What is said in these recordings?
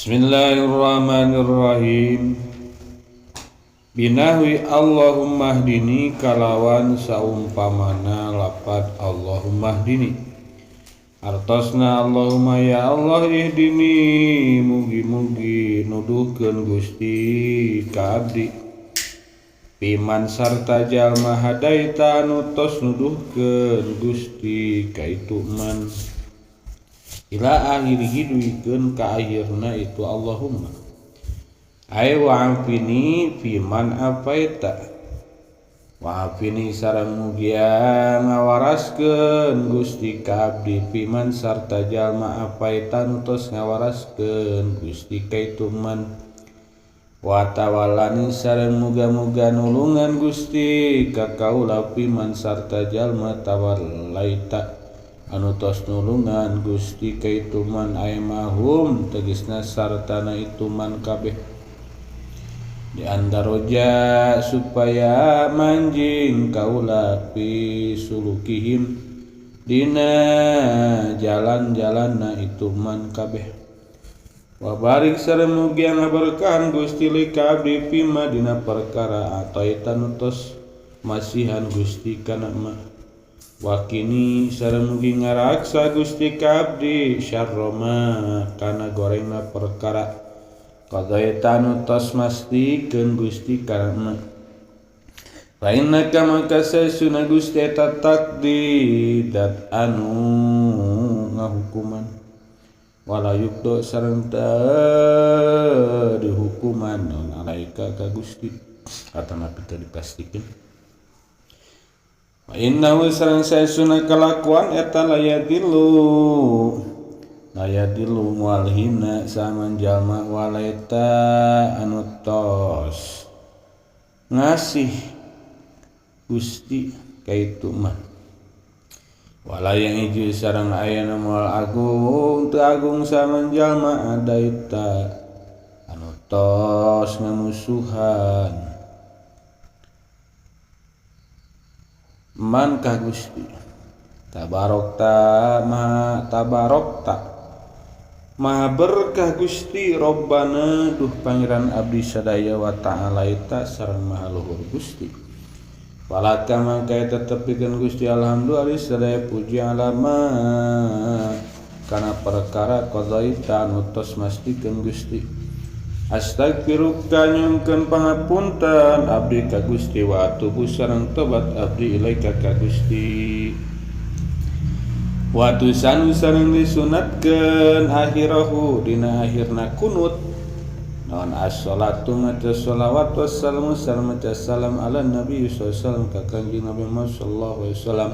Bismillahirrahmanirrahim. Binahwi Allahumma hdini kalawan saumpamana lapad Allahumma hdini. Artosna Allahumma ya Allah ihdini mugi-mugi nuduhkeun Gusti ka abdi. Piman sarta jalma hadaita anu tos nuduhkeun Gusti ka itu man. Ila akhirihi duikeun ka akhirna itu Allahumma. Ay wa'afini fiman afaita. Wa'afini sareng mugia ngawaraskeun Gusti ka abdi fiman sarta jalma afaita nu tos ngawaraskeun Gusti ka itu man. Wa tawallani sareng muga-muga nulungan Gusti ka kaula fiman sarta jalma tawallaita anu tos nulungan Gusti ka itu man ay mahum tegasna sartana itu man kabeh. Di andaroja supaya manjing kaula fi sulukihim dina jalan-jalanna itu man kabeh. Wa barik sareng mugi ngaberkahan Gusti li ka abdi fima dina perkara ataita nu tos masihan Gusti kana ma. Wa kini sareng mugi ngaraksa Gusti ka abdi syarroma kana gorengna perkara qadaita nu tos mastikeun Gusti kana ma. Fa innaka maka sesuna Gusti eta takdidat anu ngahukuman wala yukdo sareng teu dihukuman naon alaika ka Gusti atanapi teu dipastikeun. Wa innahu sareng sesuna kalakuan eta layadilu moal hina saman jalma walaita anu tos ngasih Gusti ka itu mah. Wala yang hiji sareng ayana moal agung teu agung saman jalma adaita anu tos ngamusuhan man ka Gusti. Tabarokta maha tabarokta maha berkah Gusti Robbana duh pangeran abdi sadaya wa ta'ala eta sareng maha luhur Gusti. Walaka mangka eta tepikeun Gusti alhamdulillah sadaya puji alama kana perkara qadaita anu tos mastikeun Gusti. Astagfiruka nyungkeun pangapunten abdi ka Gusti wa atubu sareng tobat abdi ilaika ka Gusti. Wa tusanu sareng disunatkeun akhirahu dina akhirna kunut naon as-salatu maca shalawat wassalamu sareng maca salam ala nabi sallallahu alaihi wasallam ka kanjeng Nabi Muhammad sallallahu alaihi wasallam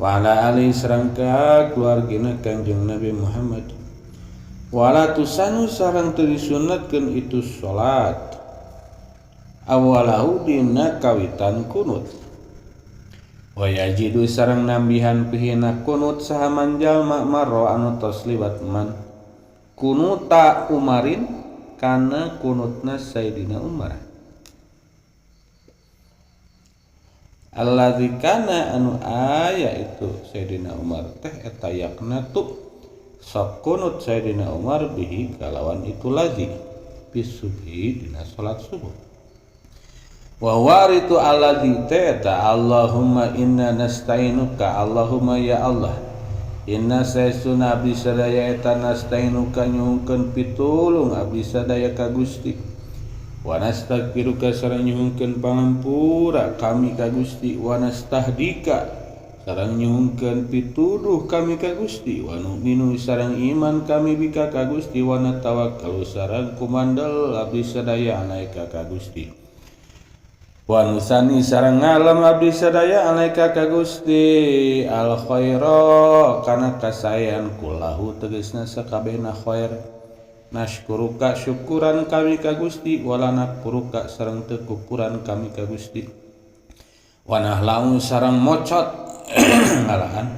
wa ala alihi sareng ka keluargina kanjeng Nabi Muhammad. Wala tusanu sareng teu disunatkeun itu salat awalahu dina kawitan kunut. Wa yajidu sareng nambihan pihina kunut saha manjalma marra anu tos liwat man kunuta Umarin kana kunutna Sayyidina Umar alladzi kana anu aya itu Sayyidina Umar teh eta yaknatu sok kunut Sayyidina Umar bihi kalawan itu lazi bisubhi dina salat subuh. Wa waritu alladzi ta'ata Allahumma inna nasta'inuka Allahumma ya Allah inna saestuna abdi sadaya eta nasta'inuka nyuhunkeun pitulung abdi sadaya ka Gusti wa nastaghfiruka sareng nyuhunkeun pangampura kami ka Gusti wa nastahdika sareng nyuhunkeun pituduh kami ka Gusti wa nu'minu sareng iman kami bika ka Gusti wa natawakkalu sareng kumandel abdi sadaya alaika ka Gusti wa nusani sareng ngalem abdi sadaya alaika ka Gusti al khaira kana kasaean kullahu tegasna sakabehna khair nashkuruka syukuran kami ka Gusti wala nakfuruka sareng teu kufuran kami ka Gusti wa nahlau sareng mocot ngalahan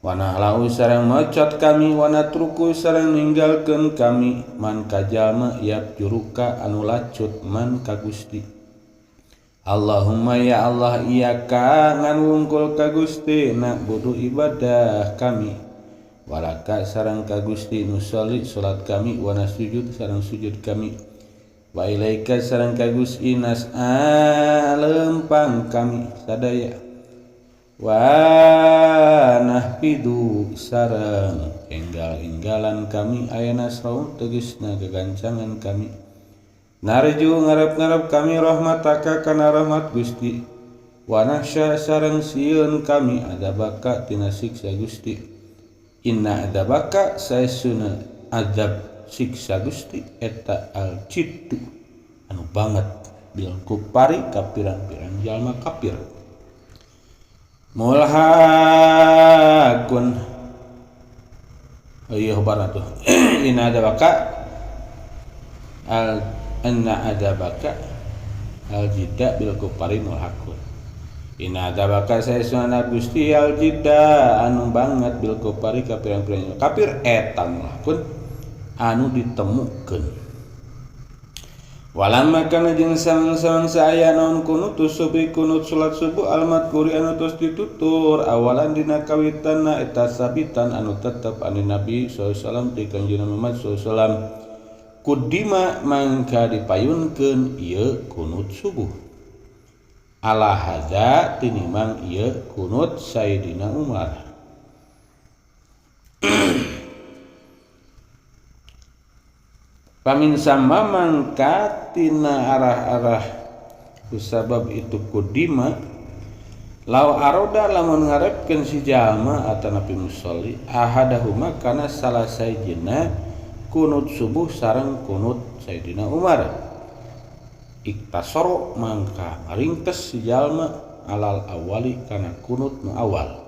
wa nahlau sareng mocot kami wa natruku sareng ninggalkeun kami man ka jalma yabjuruka anu lacut man ka Gusti. Allahumma ya Allah iyyaka ngan wungkul ka Gusti na'budu ibadah kami Walaka sareng ka Gusti nusolli salat kami wa nasujud sareng sujud kami wa ilaika sareng ka Gusti nas'a lempang kami sadaya wa nahfidu sareng enggal-enggalan kami aya nasrau tegasna gagancangan kami narju ngarep-ngarep kami rahmataka kana rahmat Gusti wa nahsya sareng sieun kami adzabaka tina siksa Gusti inna adzabaka saesuna azab siksa Gusti eta al jiddu anu banget bil kupari ka pirang-pirang jalma kafir mulhakun ieu barang tuh inna adzabaka al anna adzabaka al jidda bil kupari mulhakun inna adzabaka saesuna Gusti al jidda anu banget bil kupari ka pirang-pirang kafir eta mulhakun anu ditemukeun walamma kana jeung samang-samang aya naon kunut subuh kunut salat subuh almadkuri anu tos ditutur awalan dina kawitanna eta sabitan anu tetep anu Nabi sallallahu alaihi wasallam ti Kanjeng Muhammad sallallahu alaihi wasallam kudima mangka dipayunkeun ieu kunut subuh ala hadza tinimang ieu kunut Sayyidina Umar. Pamin sama mangka tina arah-arah kusabab itu kudima law aroda lamun ngarepkeun si jalma atanapi musolli ahadahuma kana salah sayjina kunut subuh sareng kunut Sayyidina Umar iktasoro mangka ngaringkes si jalma alal awali kana kunut nu awal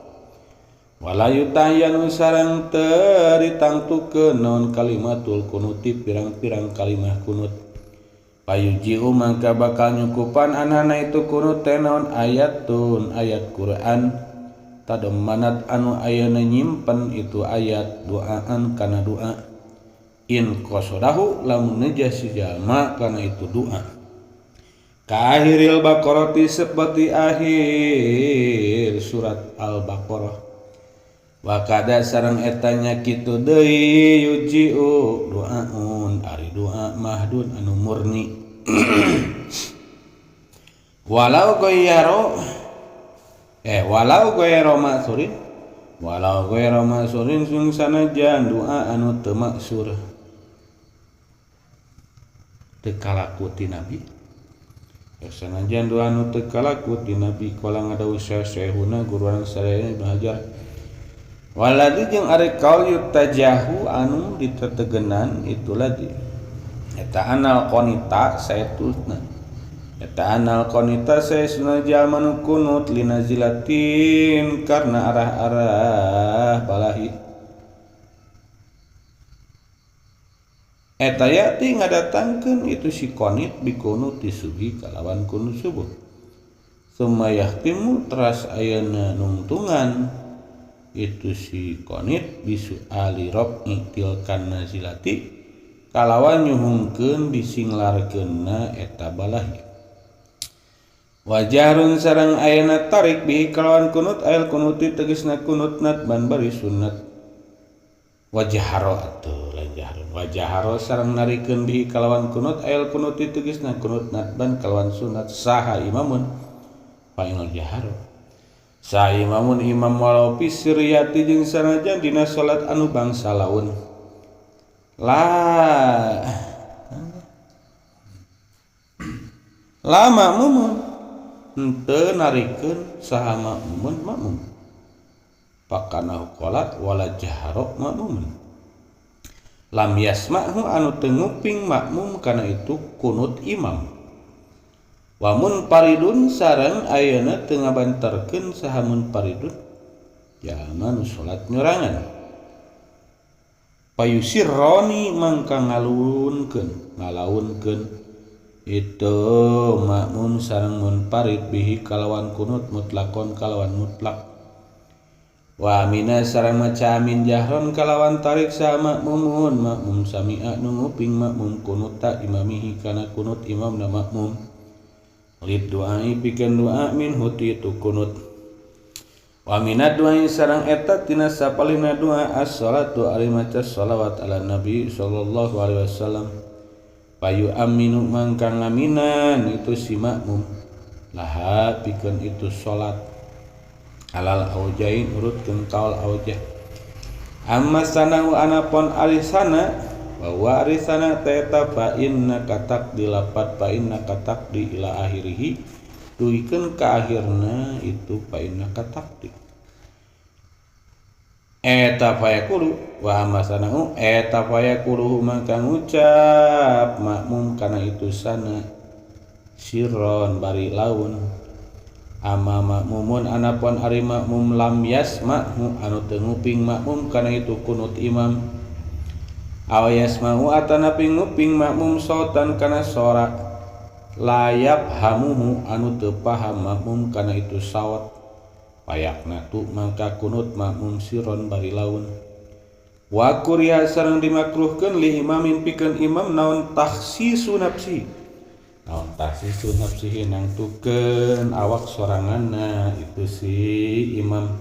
wala yutayyanu sareng teu ditangtukeun naon kalimatul kunuti pirang-pirang kalimah kunut payujiu mangka bakal nyukupan anana itu kunut teh naon ayatun ayat Quran tadammanat anu ayeuna nyimpen itu ayat doaan kana doa in qasodahu lamun neja si jalma kana itu doa ka akhiril baqarati seperti akhir surat Al-Baqarah wakada sareng etanya kitu deui yujiu doaun ari doa mahdun anu murni walau goyaro walau goyaro maksurin walau goyaro maksurin sung sanajan doa anu teu maksur teu kalaku ti nabi sanajan doa anu teu kalaku ti nabi kala ngadawuh syekhuna guruan sadaya Ibnu Hajar waladi jeung ari kaul yutajahu anu ditetegenan itu lagi eta anal qonita saetuna eta anal qonita saesuna jalma nu kunut linazilatin karena arah-arah balahi eta yati ngadatangkeun itu si qonit bikunut disugi kalawan kunut subuh summa yahtimu teras ayeuna nungtungan itu si qonit bisu ali rob'i tilkan nazilati kalawan nyuhungkeun disinglarkeunna eta balahi wajahrun sareng ayana tarik bihi kalawan kunut ayal kunuti tegasna kunut nadban bari sunat wajaharo atuh lain jahrun wajaharo sareng narikeun bihi kalawan kunut ayal kunuti tegasna kunut nadban kalawan sunat saha imamun fa'il jaharo saimamun imam walau pisriyati jeung sanajan dina salat anu bangsa laun la la makmumun henteu narikeun saha makmumun makmum pakana qalat wala jaharo makmumun lam yasma'hu anu teu nguping makmum kana itu kunut imam wamun paridun sareng ayeuna teu ngabanterkeun saha mun paridun jalma nu salat nyorangan payusirroni mangka ngalunkeun ngalaunkeun itu makmum sareng munfarid bihi kalawan kunut mutlakon kalawan mutlak wa amina sareng maca amin jahron kalawan tarik sa makmumun makmum sami'a nu nguping makmum kunuta imamihi kana kunut imamna makmum lid doai pikeun doa min huti itu kunut Wa minad du'a sareng eta tina sapalihna doa as-salatu ari maca shalawat ala nabi sallallahu alaihi wasallam. Payu aminu mangka ngaminan itu si makmum laha pikeun itu salat alal aujain urutkeun kaul aujah. Amma sanau anapon arisana bahwa arisana teta fa inna katak dilapat fa inna katak di ila akhirih dugikeun ka akhirna itu fa inna katak di eta fayaqulu wa amma sanau eta fayaqulu maka ngucap makmum kana itu sana sirron bari laun. Ama makmumun anapun ari makmum lam yasma'hu anu teu nguping makmum kana itu kunut imam. Aw yasma'u atanapi nguping makmum sautan kana sora layap hamuhu anu teu paham makmum kana itu saut. Payakna tu mangka kunut makmum siron bari laun. Wa kuriha sareng dimakruhkeun li imamin pikeun imam naon takhsisu nafsi. Naon takhsisu nafsihi nangtukeun awak soranganna itu si imam.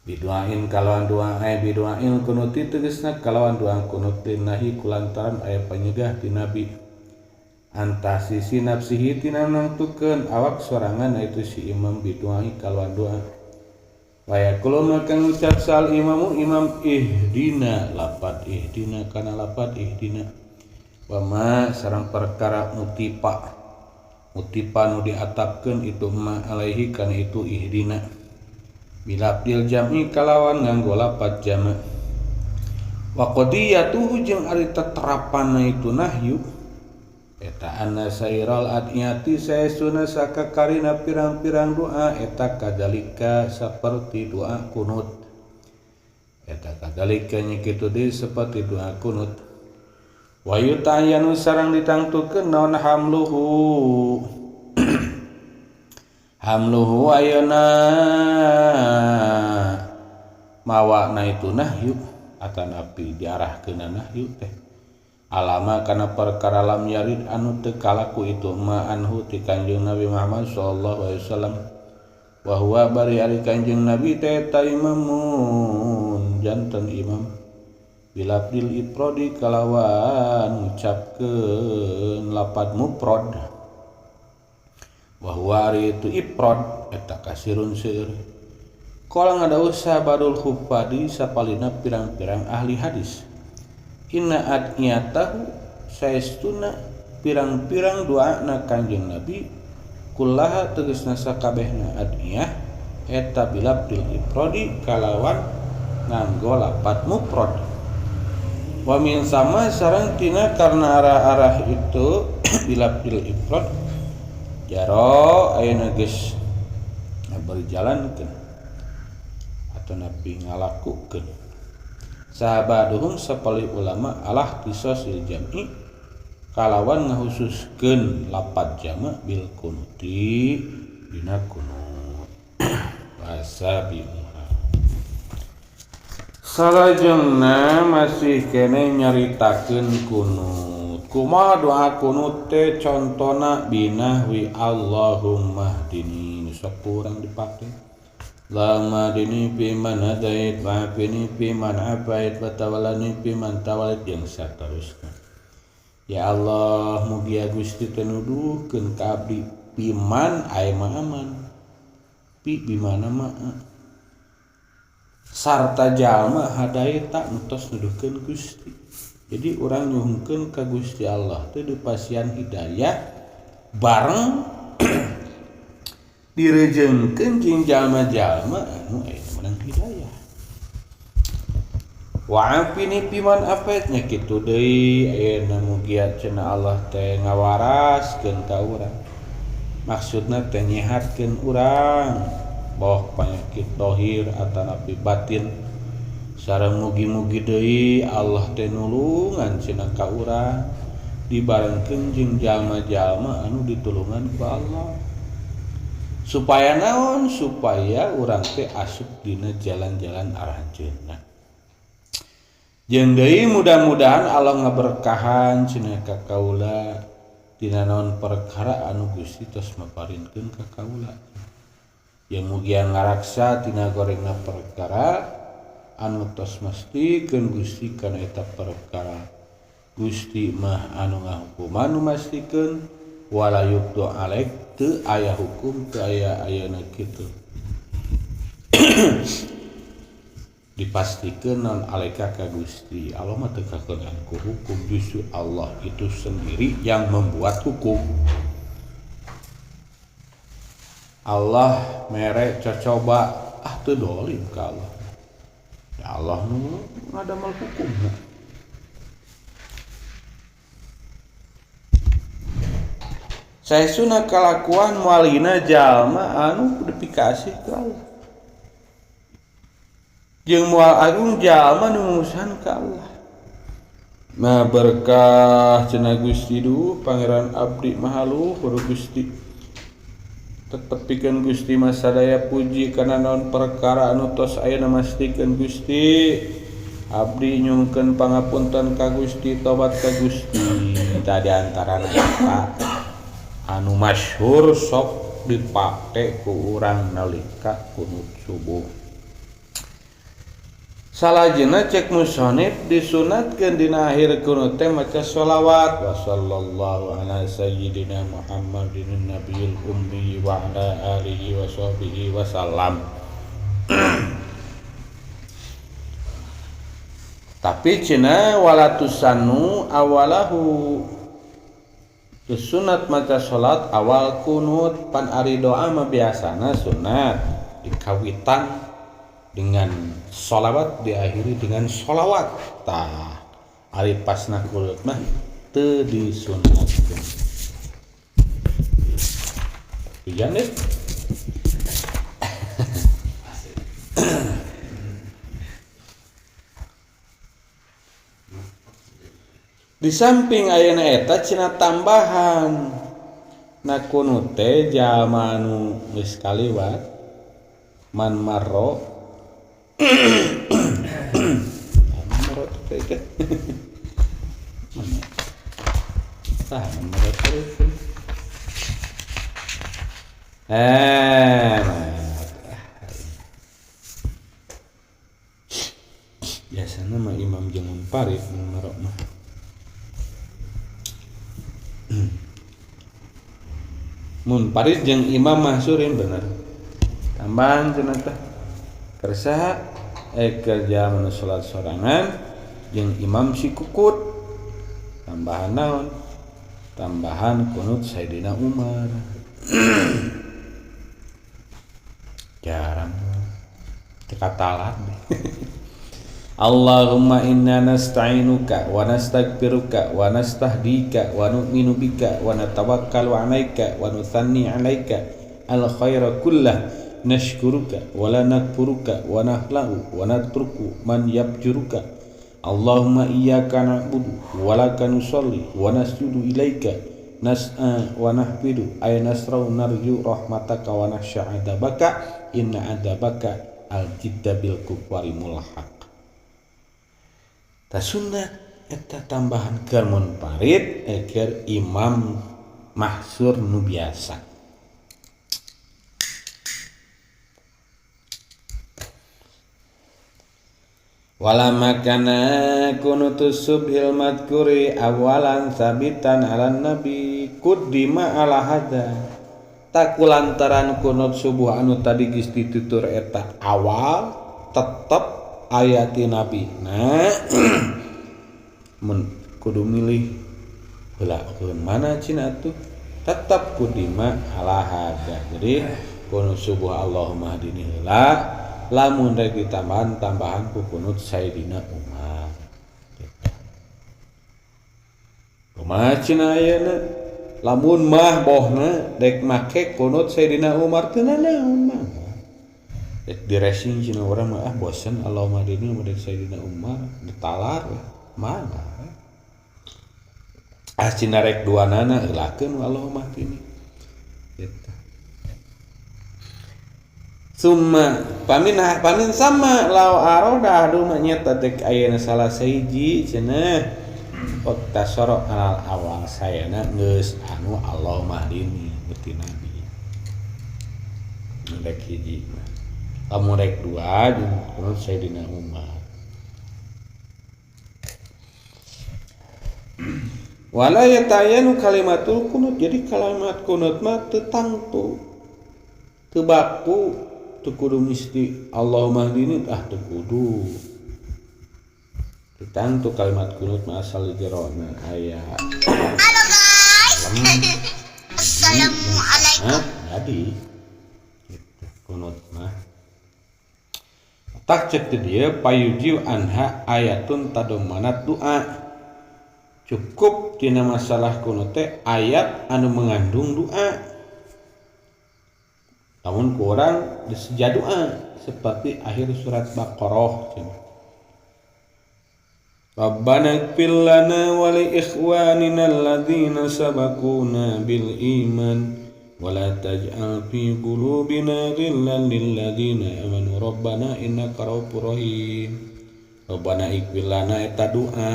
Biduain kalawan doa aya biduain kunuti tegasna kalawan doa kunut nahi kulantaran aya panyegah ti nabi. Antasisi nafsihi tina nangtukeun awak sorangan itu si imam biduai kalawan doa. Wayaqulu maka ngucap sal imamu imam ihdina lapat ihdina kana lapat ihdina. Wama sareng perkara mutipa mutipa nu diatapkeun itu ma alaihi kana itu ihdina. Bilabdil jam'i kalawan nganggo lapat jama. Wa qadiyatuhu jeung ari teterapanna itu nahyu eta anna sairal adiyati saesuna sakakarina pirang-pirang doa eta kadalika saperti doa kunut. Eta kadalika nya kitu deui saperti doa kunut. Wa yuta'ayyanu sareng ditangtukeun naon hamluhu. Hamluhu ayeuna mawana itu nahyu atanapi diarahkeun nahyu teh. Alama kana perkara lam yarid anu teu kalaku itu ma anhu ti Kanjeng Nabi Muhammad sallallahu alaihi wasallam. Wa huwa bari ari Kanjeng Nabi teh imamun janten imam bilabdil iprodi kalawan ngucapkeun lapad mufrad. Wa huwa ari itu ifrad eta kasirun seueur. Qala ngadawuh sahabadul hufadi sapalina pirang-pirang ahli hadis. Inna adniyatahu saestuna pirang-pirang doana Kanjeng Nabi kullaha tegasna sakabehna adniyah eta bilabdil ifradi kalawan nganggo lapat mufrad. Wa min sama sareng tina karena arah-arah itu bilabdil ifrad jaro ayeuna geus berjalankeun atau nabi ngalakukeun sahabaduhum sapalih ulama alah tisosil jam'i kalawan ngahususkeun lapat jama' bil kunuti dina kunut. Wasabiha salajengna masih kene nyaritakeun kunut. Kumaha doa kunut teh contona binahwi Allahumma hdini nu sok kurang dipake. Lama dini fi man hadait wa afini fi man afait wa tawallani fi man tawallait jeung saterusna. Ya Allah mugia Gusti teh nuduhkeun ka abdi piman aya mah aman pi bimana mah sarta jalma hadaita nu tos nuduhkeun Gusti. Jadi urang nyuhunkeun ka Gusti Allah teh dipasihan hidayah bareng direjengkeun jeung jalma-jalma anu aya menang hidayah. Wa afini piman afet nya kitu deui ayeuna mugia cenah Allah teh ngawaraskeun ka urang. Maksudna teh nyehatkeun urang boh penyakit dohir atanapi batin. Sareng mugi-mugi deui Allah teh nulungan cenah ka urang dibarengkeun jeung jalma-jalma anu ditulungan ku Allah. Supaya naon? Supaya urang teh asup dina jalan-jalan aranjeunna. Jeung deui mudah-mudahan Allah ngaberkahan cenah ka kaula dina naon perkara anu Gusti tos maparinkeun ka kaula. Jeung mugia ngaraksa tina gorengna perkara anu tos mastikeun Gusti kana eta perkara. Gusti mah anu ngahukuman nu mastikeun wala yubdu alaik teu aya hukum teu aya ayeuna kitu. Dipastikeun non alaika ka Gusti Allah mah teu kakeunaan ku hukum, justru Allah itu sendiri yang membuat hukum. Allah mere cocoba ah teu dolim ka Allah. Ya Allah nu ngadamel hukumna. Saesuna kalakuan moalina jalma anu dipikasih ka Allah. Jeung moal agung jalma nu ngusan ka Allah. Ma berkah cenah Gusti duh Pangeran abdi maha luhur Gusti. Tetep pikeun Gusti mah sadaya puji kana naon perkara anu tos ayeuna mastikeun Gusti. Abdi nyungkeun pangapunten ka Gusti, tobat ka Gusti. Tadi antarana eta anu masyhur sok dipake ku urang nalika kunut subuh. Salajengna cek musonif disunatkeun dina akhir kunut teh maca sholawat wa sallallahu ala sayyidina Muhammadin nabiyil ummi wa ala alihi wa sahbihi wa sallam. Tapi cenah walatusanu awalahu sunat maca salat awal kunut pan ari doa mah biasana sunat dikawitan dengan sholawat diakhiri dengan sholawat. Tah ari pasna kunut mah teu disunatkeun. Hujan deh. Di samping ayeuna eta cenah tambahan na kunut teh jalma anu geus kaliwat man marro marro teh teh tah marro teh biasana mah imam jeung munfarid marro mah. Munfarid jeung imam mahsurin bener. Tambahan cenah teh kersa kerja mun salat sorangan jeung imam si kukut. Tambahan naon? Tambahan kunut Sayyidina Umar. Jarang teu katalan. Allahumma inna nasta'inuka wa nastaghfiruka wa nastahdika wa nu'minu bika wa natawakkalu 'alaika wa nuthanni 'alaika al khaira kullah nashkuruka wa la nakfuruka wa nahla'u wa natruku man yabjuruka. Allahumma iyyaka na'budu wa laka nusalli wa nasjudu ilaika nas'a wa nahfidu ay nasrau narju rahmataka wa nakhsha 'adzabaka inna 'adzabaka al jidda bil kufari mulhaq. Ta sunnah eta tambahan keur munfarid keur imam mahsur nu biasa. Wala makana kunutus subhil madkuri awalan sabitan ala nabi kuddima ala hada. Takulantaran kunut subuh anu tadi geus ditutur eta awal tetep ayati nabi. Nah, mun kudu milih heula mana cina tuh tetep kudima ala hada. Jadi kunut subuh Allahumma hadini heula, lamun rek ditambahan tambahan ku kunut Sayyidina Umar. Kumaha cenah ayeuna? Lamun mah bohna rek make kunut Sayyidina Umar teu nanaon mah. Rek diresing cenah urang mah ah bosen Allahumma hadini mah rek Sayyidina Umar ditalar mana. Ah cenah rek duanana heulakeun Allahumma hadini. Gitu. Summa pamin pamin sama law aroda aduh nyata dek ayeuna salah sahiji cenah ottasara alal awal sayana geus anu Allahumma hadini beuti nabi. Rek hiji mah. Lamun rek dua jeung kunut Sayyidina Umar. Wala yatayanu kalimatul kunut, jadi kalimat kunut mah teu tangtu. Teu baku, teu kudu misti Allahumma hdini, ah teu kudu. Teu tangtu kalimat kunut mah asal di jerona aya. Halo guys. Assalamualaikum. Jadi gitu kunut mah. Tak cek dia payujiu anha ayatun tadomanat doa. Cukup tina masalah kunut teh ayat anu mengandung doa. Namun kurang diseja doa seperti akhir surat Baqarah. Rabbana ighfir lana wa li ikhwanina alladzina sabaquna bil iman wa la taj'al fi qulubina ghillan lil ladzina amanu rabbana innaka ra'ufur rahim. Rabbana ighfir lana eta doa,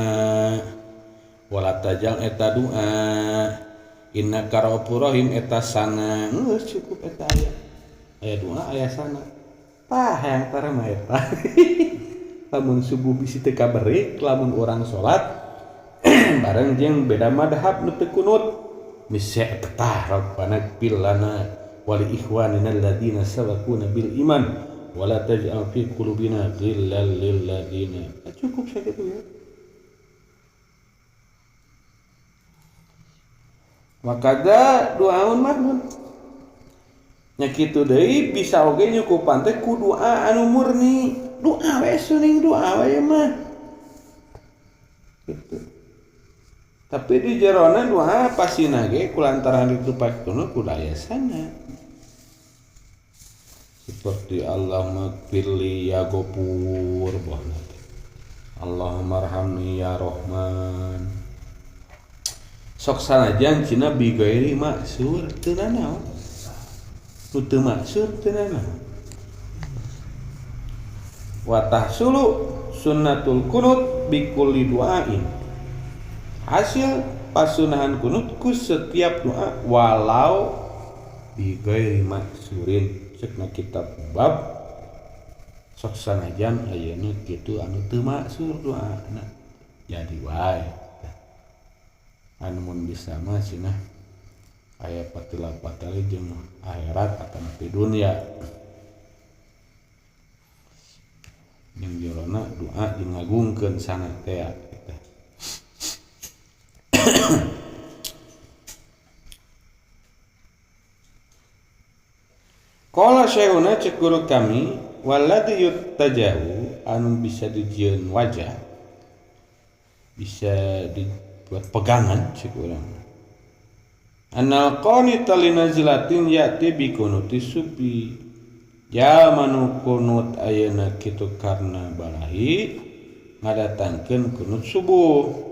wa la taj'al eta doa, innaka ra'ufur rahim eta sana. Geus cukup eta aya. Aya doa aya sana. Tah hayang tara mah eta. Lamun subuh bisi teu kaberik, lamun urang salat bareng jeung beda madhab nu teu kunut. Misi tah rabbana ighfir lana wa li ikhwanina alladzina sabaquna bil iman wa la taj'al fi qulubina ghillan lil ladzina. Cukup sakitu ya. Makada doaun mahmud. Nya kitu deui bisa oge nyukupan teh ku doa anu murni. Doa we suning doa we mah. Gitu. Tapi di jerona doa pasina ge kulantaran itu pake kudu aya sana. Seperti Allahumma gfirli ya Ghafur, bahna teh. Allahumma arhamni ya Rahman. Sok sanajan cina bigairi maksur teu nanaon. Nu teu maksur teu nanaon. Wa tahsulu sunnatul kunut bikulli duain. Hasil pasunahan kunut ku setiap doa walau bighairi maksurin. Cekna kitab bab sok sanajan ayeuna kitu anu teu maksur doana jadi wae. Anu mun bisa mah cenah aya patila-patali jeung akhirat atawa dunya. Jeung jerona doa jeung ngagungkeun sana teh gitu. Qala syekhuna cek guru kami walladzi yuttajahu anu bisa dijieun wajah bisa dibuat pegangan cek urang. Anal qanita linazilatin ya'ti bi kunuti subi. Ya manu kunut ayeuna kitu karena balahi ngadatangkeun kunut subuh.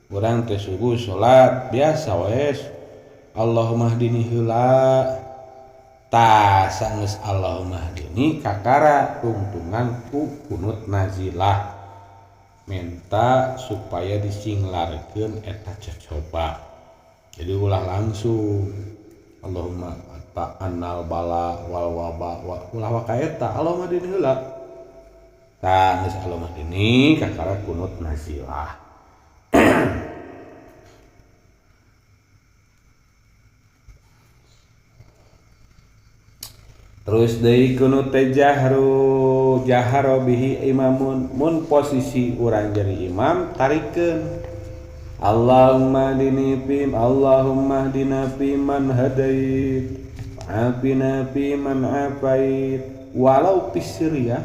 Urang teh subuh salat biasa wes. Allahumma hdini heula. Tah sanggeus Allahumma hdini kakara tungtungan ku kunut nazilah. Menta supaya disinglarkeun eta cocoba. Jadi ulah langsung Allahumma ta'annal bala wal waba wa ulah waka eta Allahumma dini heula. Tah geus Allahumma dini kakara kunut nazilah. Terus deui kunut teh jahru jahara bihi imamun mun posisi urang jadi imam tarikeun Allahumma dini fi Allahumma hdina fi man hadait afina fi man afait walau pisriyah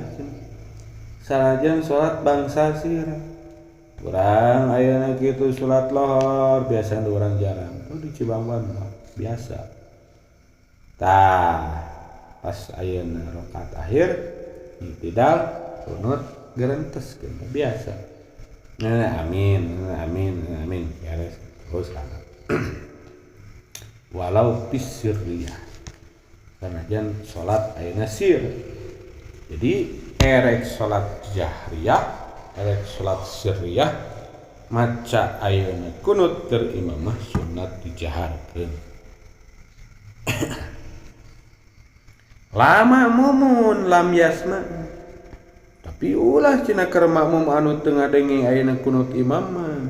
sanajan salat bangsa sir urang ayeuna kitu salat lohor biasa urang jarang tuh di Cibangban biasa tah pas ayeuna rakaat akhir tidak kunut gerentes biasa. Nah, amin amin amin beres terus walau pisiriyah sanajan salat ayeuna sir. Jadi erek salat jahriyah erek salat sirriyah maca ayeuna kunut keur imamah sunat dijaharkeun. Lama mumun lam yasma. Tapi ulah cenah keur makmum anu teu ngadenge ayeuna kunut imam mah.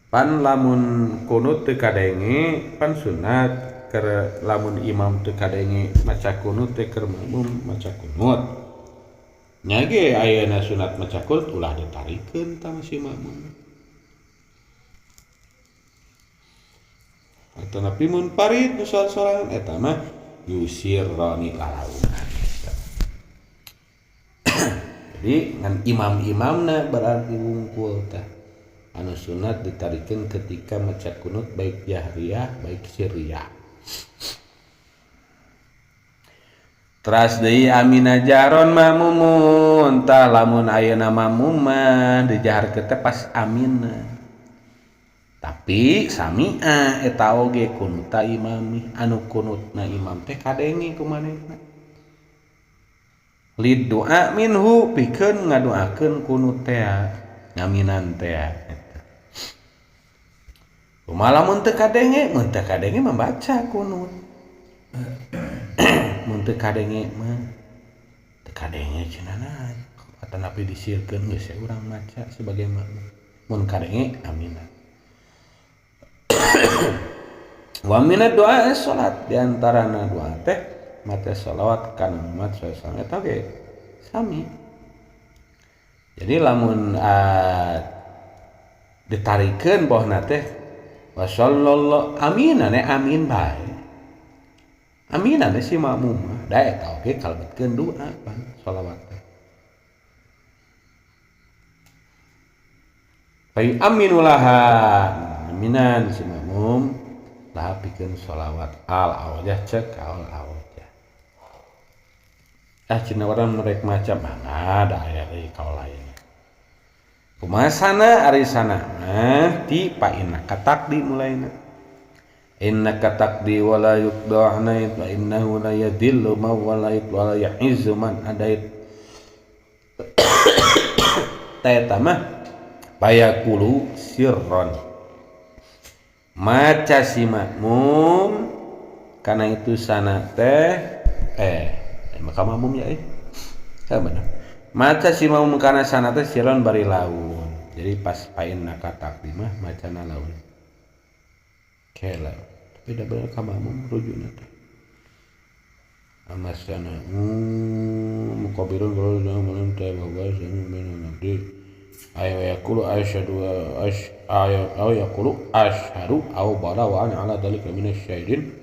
Pan lamun kunut teu kadenge pan sunat keur lamun imam teu kadenge maca kunut teh keur makmum maca kunut. Nya ge ayeuna sunat maca kunut ulah ditarikeun tah si makmum. Atanapi mun parid nu sorangan eta mah yusirroni lalaunan. Jadi ngan imam-imamna berarti wungkul tah. Anu sunat ditarikeun ketika maca kunut baik jahriyah baik sirriyah. Teras deui amina jaron makmumun tah lamun ayeuna makmum mah dijaharkeun teh pas aminna. Tapi sami'a eta oge kunuta imami anu kunutna imam teh kadenge ku manehna. Lid doa minhu pikeun ngadoakeun kunut teh ngaminan teh eta. Kumaha lamun teu kadenge, mun teu kadenge membaca kunut. Mun teu kadenge mah teu kadenge cenah naon. Atanapi disirkeun geus urang maca sebagai makmum. Mun kadenge aminan. Wa minad doa salat di antarana doa teh maca salawat kana Muhammad sallallahu alaihi wasallam eta ge sami. Jadi lamun ditarikeun bohna teh wa sallallahu aminane amin bae. Aminane si makmum mah da eta oge kalebetkeun doa pan salawat teh. Fa aminulaha aminan si makmum lah pikeun sholawat al awjah cek al awjah. Ah cenah urang merek macam mana da aya deui kaul lain. Kumaha sana ari sana mah ti pa innaka taqdi mulaina. Innaka taqdi wa la yuqda anait wa innahu la yadhillu man walait wa la ya'izzu man adait. Ta eta mah bayaqulu sirron. Maca si makmum karena itu sana teh maka makmum ya bener. Maca si makmum karena sana teh siron bari laun. Jadi pas pain naka takdimah macana laun. Kela tapi da bener ka makmum rujuna teh. Amasana mukabirun kalau jangan teh bagas jangan nanti. Ayo yaqulu asyhadu ayo yaqulu asyhadu aw bala wa ana ala dzalika minasyahidin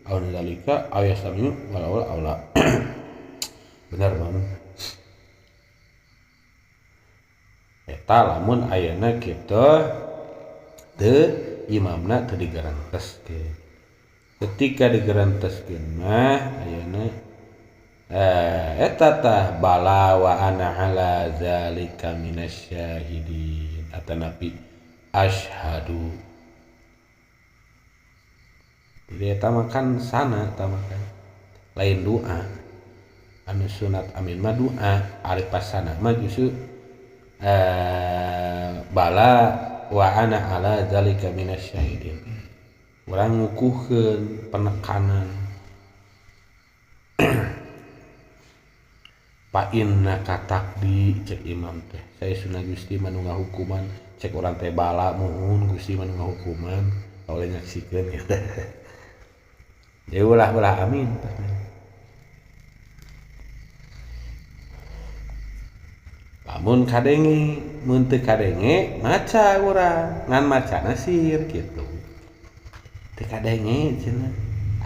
aw dzalika aw yastami'u wala wala aula. Benar banget. Eta lamun ayeuna kitu teu imamna teu digaranteskeun. Ketika digaranteskeun mah ayeuna eta tah bala wa ana ala zalika minasyahidin atanapi asyhadu. Jadi eta makan sana eta makan lain doa anu sunat amin mah doa ari pasana mah justru bala wa ana ala zalika minasyahidin. Urang ngukuhkeun penekanan. Pa innaka taqdi cek imam teh saya sunah Gusti manu ngahukuman cek urang teh bala muhun Gusti manu ngahukuman oleh nyaksikeun gitu. Jadi ulah-ulah amin. Lamun kadenge mun teu kadenge maca urang ngan macana sir kitu. Teu kadenge cenah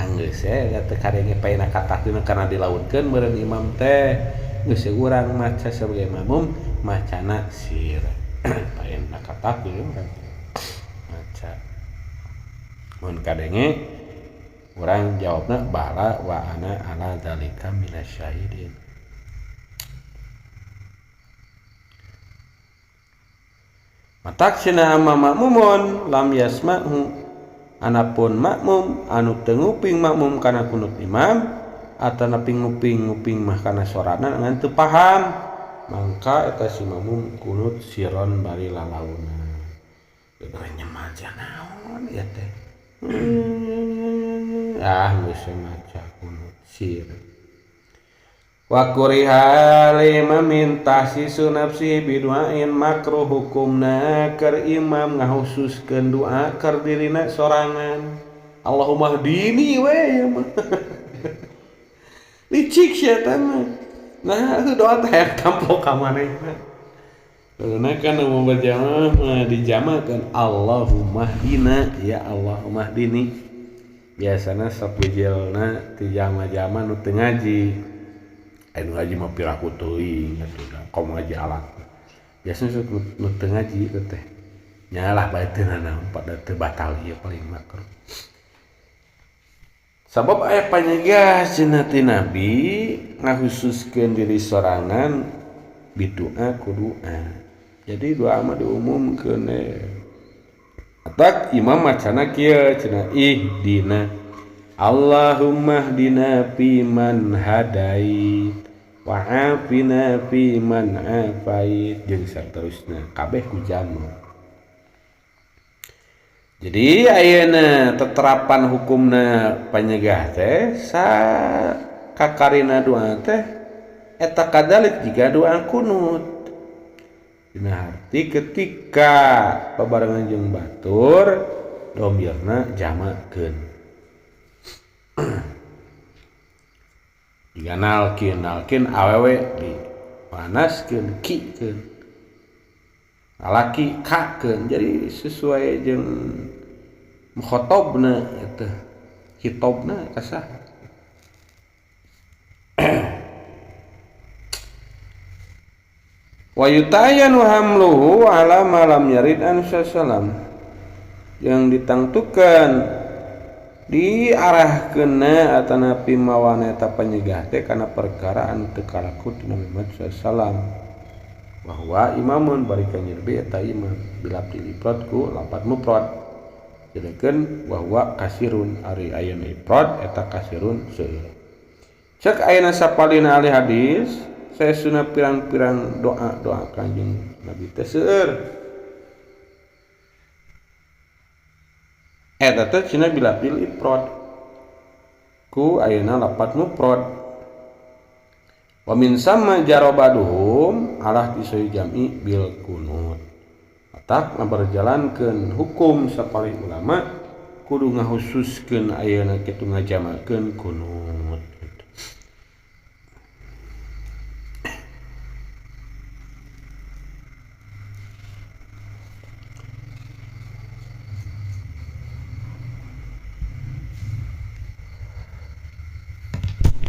anggeus we teu kadenge pa innaka taqdi kana dilaunkeun meureun imam teh geus urang maca sebagai makmum macana sir. Paen kata urang maca mun kadenge urang jawabna bala wa ana ala dzalika minasyahidin. Matak cenah amma makmumun lam yasma'hu anapun makmum anu teu nguping makmum kana kunut imam atana nguping-nguping mah kana sorana ngan teu paham mangka eta si makmum kunut siron bari lalauna. Geus maca naon ieu teh? Ah geus maca kunut sir. Wa kuriha limamin tahsisu nafsihi bidu'ain makruh hukumna keur imam ngahususkeun doa keur dirina sorangan. Allahumma hdini we ieu mah. Licik sia teh mah. Nah, doa teh hayang tampo ka manehna. Karena kan mau berjamaah dijamakeun Allahumma hdina ya Allahumma hdini. Biasana sok bijelna ti jama-jama nu teu ngaji. Anu ngaji mah piraku teuing atuh da kom ngaji alat. Biasana sok nu teu ngaji teh. Nyalah bae teu nanaon pada teu batal ieu paling makruh. Sabab aya panyegah cenah ti Nabi ngahususkeun diri sorangan bidoa ku doa. Jadi doa mah diumumkeun atak imam macana kieu cenah ihdina Allahumma hdina fiman hadait wa afina fiman afait jeung saterusna kabeh ku jamu. Jadi ayeuna teterapan hukumna panyegah teh sa kakarina doa teh eta kadalik jika doa kunut. Dina harti ketika babarengan jeung batur domirna jamakeun. Jika nalkin nalkin awewe di panaskeun kikeun. Lalaki kakeun jadi sesuai jeung mukhotobna eta hitobna kasah. Wa yutayanu hamluhu ala ma lam yarid an sallam, yang ditangtukan diarahkeunna atanapi mawana eta panyegah teh kana perkara anu teu kalaku ti Nabi Muhammad sallallahu alaihi wasallam. Bahwa imamun bari kanjeng Nabi eta imam bilapti ifrad ku lapat mufrad. Jadikeun bahwa kasirun ari ayeuna ifrad eta kasirun seueur. Cek ayeuna sapalina ahli hadis saesuna pirang-pirang doa-doa kanjeng Nabi teh seueur. Eta teh cenah bilapil ifrad ku ayeuna lapat mufrad. Wa min samma jarabaduhum alah tisoi jam'i bil kunut. Atak ngaberjalankeun hukum sapalih ulama kudu ngahususkeun ayeuna kitu ngajamakeun kunut.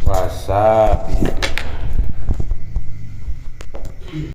Wasabi.